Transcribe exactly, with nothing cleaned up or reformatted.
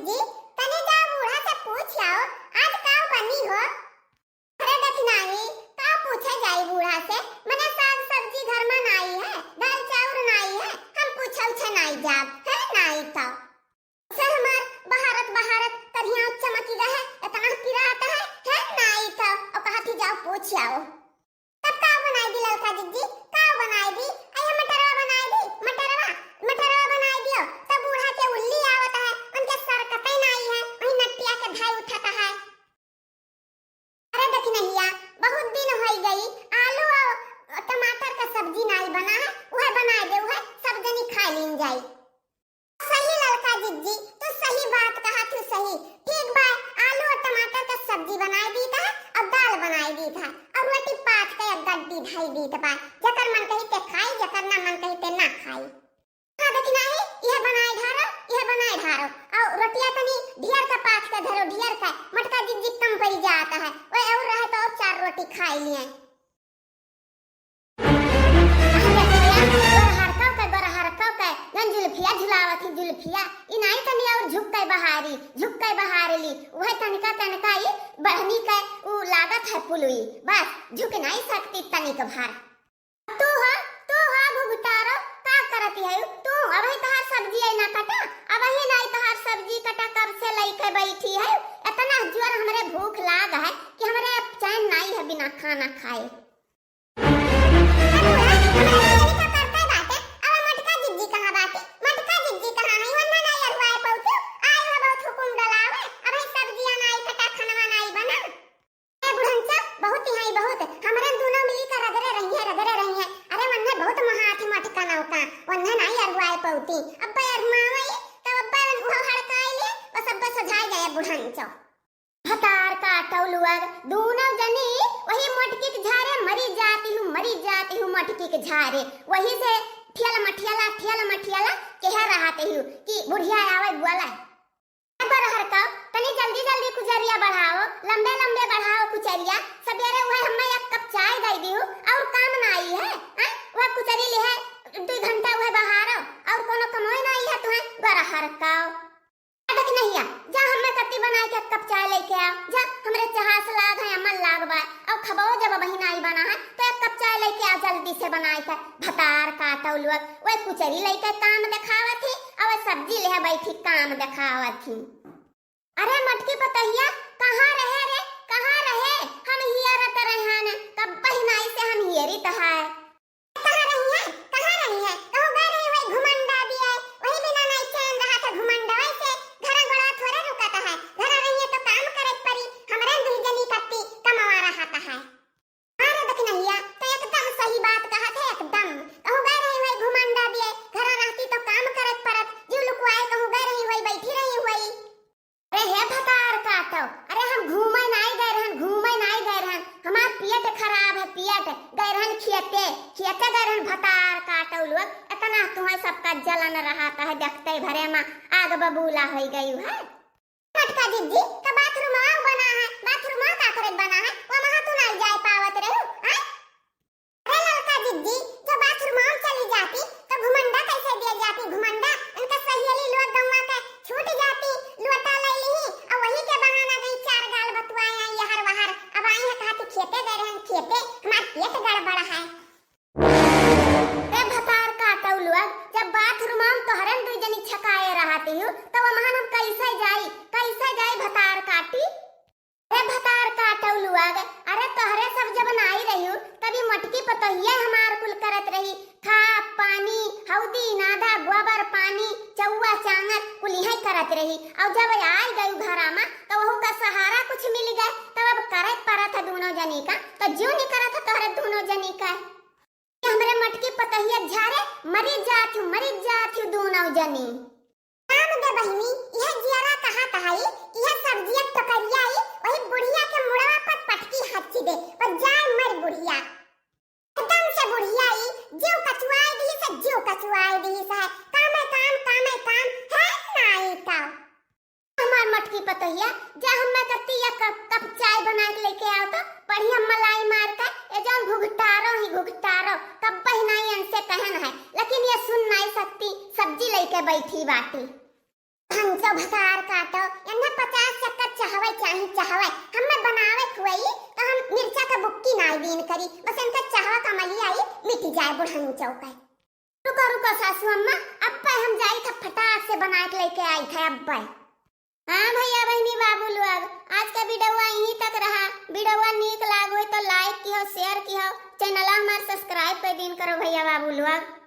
जी, तनी जाओ बूढ़ा से पूछ आओ, आज का बनी हो? अरे दखिनाही, का पूछे जाई बूढ़ा से? मने साग सब्जी घर में नाई है, दाल चाउर नाई है, हम पूछे उछे नाई जाब, है नाई तो। से हमार बहारत बहारत करिया चमकी रहे, इतना किरात है, है नाई तो, और कहा थी जाओ पूछ आओ। तब का बनाई दी ललका जिज्जी, का बनाई दी? अरे मटरवा बनाई दी, मटरवा, मटरवा बनाई दियो। तब बूढ़ा के उल्ली आवत है, उनके सरकते नाई है, वही नटिया के धाई उठत है। अरे दखिनहिया, बहुत दिन होई गई, आलू और टमाटर का सब्जी नाई बना है, वह बनाई दे, वह सब जनी खा लीन जाई। सही ललका जिज्जी, तू सही बात कहा, तू सही। ठीक बा, आलू और टमाटर का सब्जी बनाई दीत है और दाल बनाई दीत है और रोटी पाथ के एक गड्डी धई दीत बा। जकर मन कही ते खाई, जकर ना मन कही ते ना खाई। हाँ, दखिनाही, यह बनाए ढारो, यह बनाए ढारो। और रोटिया तनी ढियर का पाथ के धरो, ढियर का। मटका जिज्जी कम पड़ी जात है, वह और रहे तो और चार रोटी खाई लिए। अरे भैया, गोरहरकव के, गोरहरकव के, जन जुल्फिया झुलावत ही जुल्फिया, ई नाई तनी और झुक के बहारी, झुक के बहार ली, वह तनिका तनिका ई बढ़नी के ऊ लागत है पुलुई, बस झुक नाई सकती तनिक भर। तू हो, तू हो घुघुटारो, का करत है तू? अबही तोहार सब्जी आई ना कटा, अबही नाई तोहार सब्जी कटा, कब से लइके बैठी है, इतना जोर हमरे भूख लाग है कि हमरे अब चैन नाई है बिना खाना खाए। अरे बूढ़ा, हमरे बूढ़ा जी का करते बाटे, अब मटका जिज्जी कहाँ बाटे? मटका जिज्जी कहाँ है? वन्ना नाई अरुआए पौतू, आए हो बहुत हुकुम डलावे, अबही सब्जिया नाई कटा, खनवा नाई बना। ए बुढ़नचा, बहुत ही बहुत, हमरे दोनों मिली कर रगड़े रही है, रगड़े रही है। अरे वन्ने बहुत महाथी मटका नौका, वन्ने नाई अरुआए पौती। अब्बे अरुआवे, तब अब्बे उहो हड़काए लिए, बस अब्बे सजाए गए बुढ़नचो। भतार काटौ लुअर, दोनों जनी वही मटकी के झारे मरी जाती हूँ, मरी जाती हूँ मटकी के झारे। वही से ठियल मठियला, ठियल मठियला कह रहते हूँ कि बुढ़िया आवे बोला। ए बरहर का, तनी जल्दी जल्दी कुचरिया बढ़ाओ, लंबे लंबे बढ़ाओ कुचरिया। सबेरे उहे हम्मे एक कप चाय दे दिहु, और काम नाई है, हैं? वह कुचरी लिहे दुई घंटा उहे बहारो, और कोनो कमोई नाई है तुहे, बरहर का। ए दखिनहिया, जा हम्मे कत्ती बनाए के एक कप चाय लेके आ, जा, हमरे चहास लाग है, अमल लाग बा, और खबो जब अबही नाई बना है, तो एक कप चाय लेके आ जल्दी से बनाए के। भतार काटौ लुअर, वह कुचरी लइके काम देखावत ही, अउर सब्जी लेहे बैठी काम देखावत ही। अरे मटकी पतोहिया, कहाँ रहे रे, कहाँ रहे? हम हियरत रहन, कब्बही नाई से हम हियरित है। कहाँ रही है, कहाँ रही है? कहूँ गए रही हुई घुमंडा दिए, वही बिना नाई चैन रहा था घुमंडा, वैसे घरा गोड़ा थोड़े रुकत है, घरा रही है तो काम करे परी, हमरे दुई जनी कत्ती कमवा रहा है। अरे दखिनहिया, तो एकदम सही बात कहत है, एकदम। कहूँ गए रही हुई घुमंडा दिए, घरा रहती तो काम करत परत, जीव लुकुआए कहूँ गए रही हुई, बैठी रही हुई। अरे हे भतार काटौ, अरे हम घूमे नाई गए रहन, घूमे नाई गए रहन, हमार पेट खराब है, पेट, गए रहन खियते, खियते गए रहन भतार काटौ लोग, इतना तुम्हें सबका जलन रहत है, देखते भरे मा आग बबूला होई गई है। मटका जिज्जी, तो बाथरूमवा बना है, बाथरूमवा का करे बना है, वो वहाँ तू नाई जाए पावत रहू, हैं? अरे ललका जिज्जी, जो बाथरूमवा चली जाती, तो घुमंडा कैसे दिए जाती? घुमंडा, उनका सहेली लोग गौवा के छूट जाती, लोटा ले ली, और वही के बहाना गई चार गाल बतुआए आई यहर वहर, अब आई है कहा तू खेते गए रहन, खेते, हमार पेट गड़बड़ है। ए भतार काटौ लोग, जब बाथरूम में तोहरन दुई जनी छकाए रहती हूँ, तब वमहन हम कैसे जाई, कैसे जाई भतार काटी? ए भतार काटौ लोग, अरे तोहरे सब जब नाई रही, तभी मटकी पतोहिया हमार कुल करत रही, खाप, पानी, हौदी, नादा, गोबर, पानी, चौवा, चांगर, कुल यही करत रही। और जब आई गई घरा में, तो वहू का सहारा कुछ मिल गए, तब अब करे परत है दोनों जनी का, तो जो नहीं करत है तोहरे दोनों जनी का। ये हमरे मटकी पतोहिया झारे, मरी जात हूँ, मरी जात हूँ दोनों जनी। काम दे बहिनी, यह जियरा कहा तहाई, यह सब्जिया टोकरिया आई, वही बुढ़िया के मुड़वा पर पटकी हच्ची दे, पर जाए मर बुढ़िया। एकदम से बुढ़िया आई, जीव कचुआए दी से, जीव कचुआए दी से, कामे काम, कामे काम, है नाई का। हमार मटकी पतोहिया, जा हम्मे कत्ती या कप, कप चाय बना के लेके आओ तो, बढ़िया मलाई मार के, ए जौन घुघटारो ही घुघटारो, कब्बही नाई इनसे कहन है, लेकिन ये सुन नाई सकती, सब्जी लेके बैठी बाटी। भंच तो भतार काटो, एन्हे पचास चक्कर चहवै चाही, चहवै। हम्मे बनावै खुआई, तो हम मिर्चा का बुक्की नाई दीन करी, बस एनका चहवा का मलियाई मिटि जाए बुढ़नी चौकै। रुको, रुको सासू अम्मा, अब्बै हम जाई था फटाक से बनाए के लेके आई था अब्बै। हाँ भैया, बहिनी, बाबू लोग, आज का वीडियोवा यहीं तक रहा। वीडियोवा नीक लाग होई तो like किहो, share किहो, channel हमार subscribe कर दीन करो भैया, बाबू लोग।